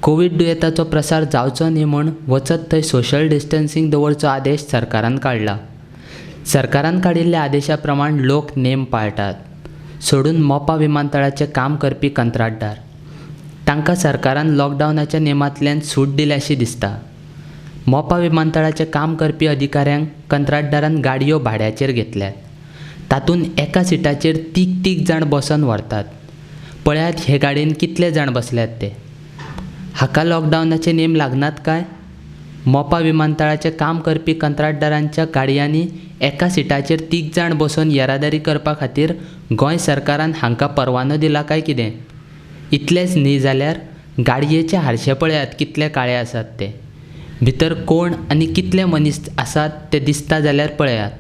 Covid दुयेंताचो प्रसार जावचो न्ही म्हूण वचत थंय सोशल डिस्टन्सींग दवरचो आदेश सरकारान काडला. सरकारान काडिल्ल्या आदेशा प्रमाण लोक नेम पाळटात. सोडून मोपा विमानतळाचें काम करपी कंत्राटदार. तांकां सरकारान लॉकडावनाच्या नेमांतल्यान सूट दिल्याशी दिसता. मोपा विमानतळाचें काम करपी अधिकाऱ्यांक कंत्राटदारान गाडयो भाड्याचेर घेतल्यात. तातूंत एका सिटाचेर तीग तीग जाण बसून व्हरतात. पळयात हे गाडयेन कितले जाण बसल्यात ते. हाका लॉकडावनाचे नेम लागनात काय? मोपा विमानतळाचें काम करपी कंत्राटदारांच्या गाडयांनी एका सिटाचेर तीग जाण बसून येरादारी करपा खातीर गोंय सरकारान हांकां परवानो दिला काय कितें? इतलेंच न्ही जाल्यार गाडयेचे हारशे पळयात कितले काळे आसात ते. भितर कोण आनी कितले मनीस आसात ते दिसता जाल्यार पळयात.